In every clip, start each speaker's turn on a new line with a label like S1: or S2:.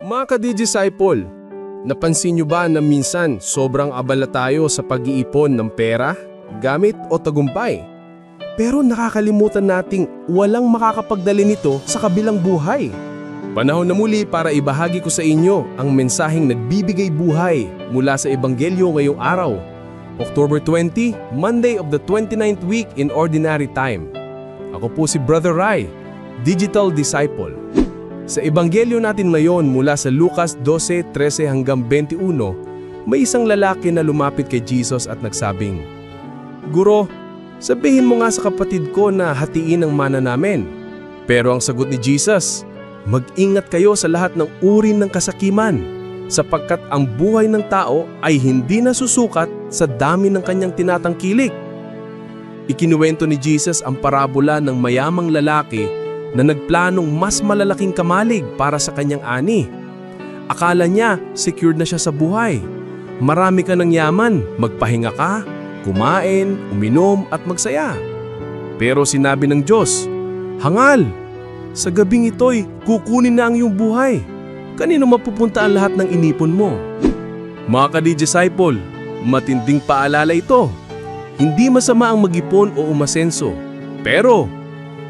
S1: Mga ka-disciple, napansin nyo ba na minsan sobrang abala tayo sa pag-iipon ng pera, gamit o tagumpay? Pero nakakalimutan nating walang makakapagdala nito sa kabilang buhay. Panahon na muli para ibahagi ko sa inyo ang mensaheng nagbibigay buhay mula sa Ebanghelyo ngayong araw, October 20, Monday of the 29th week in Ordinary Time. Ako po si Brother Rai, Digital Disciple. Sa Ebanghelyo natin ngayon mula sa Lucas 12:13 hanggang 21, may isang lalaki na lumapit kay Jesus at nagsabing, "Guro, sabihin mo nga sa kapatid ko na hatiin ang mana namin." Pero ang sagot ni Jesus, "Mag-ingat kayo sa lahat ng uri ng kasakiman, sapagkat ang buhay ng tao ay hindi nasusukat sa dami ng kanyang tinatangkilik." Ikinuwento ni Jesus ang parabola ng mayamang lalaki na nagplanong mas malalaking kamalig para sa kanyang ani. Akala niya secured na siya sa buhay. Marami ka ng yaman, magpahinga ka, kumain, uminom at magsaya. Pero sinabi ng Diyos, "Hangal, sa gabing ito'y kukunin na ang iyong buhay. Kanino mapupunta ang lahat ng inipon mo?" Mga ka-disciple, matinding paalala ito. Hindi masama ang mag-ipon o umasenso. Pero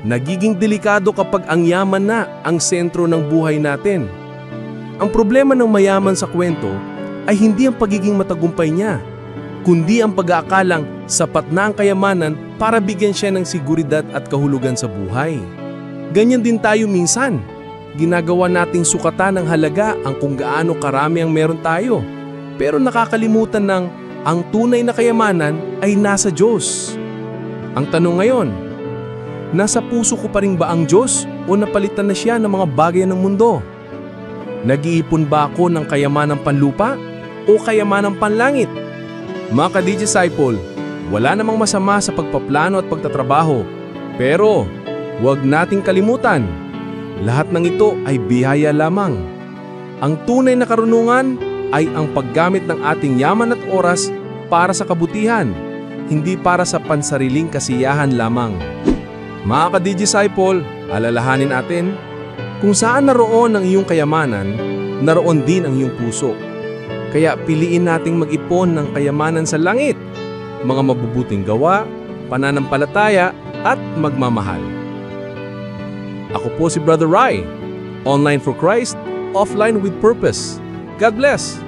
S1: nagiging delikado kapag ang yaman na ang sentro ng buhay natin. Ang problema ng mayaman sa kwento ay hindi ang pagiging matagumpay niya, kundi ang pag-aakalang sapat na ang kayamanan para bigyan siya ng seguridad at kahulugan sa buhay. Ganyan din tayo minsan. Ginagawa nating sukatan ng halaga ang kung gaano karami ang meron tayo. Pero nakakalimutan ng ang tunay na kayamanan ay nasa Diyos. Ang tanong ngayon, nasa puso ko pa rin ba ang Diyos o napalitan na siya ng mga bagay ng mundo? Nag-iipon ba ako ng kayamanang panlupa o kayamanang panlangit? Mga ka-disciple, wala namang masama sa pagpaplano at pagtatrabaho. Pero huwag nating kalimutan, lahat ng ito ay biyaya lamang. Ang tunay na karunungan ay ang paggamit ng ating yaman at oras para sa kabutihan, hindi para sa pansariling kasiyahan lamang. Mga ka-disciple, alalahanin natin, kung saan naroon ang iyong kayamanan, naroon din ang iyong puso. Kaya piliin nating mag-ipon ng kayamanan sa langit, mga mabubuting gawa, pananampalataya, at pagmamahal. Ako po si Brother Rai, online for Christ, offline with purpose. God bless!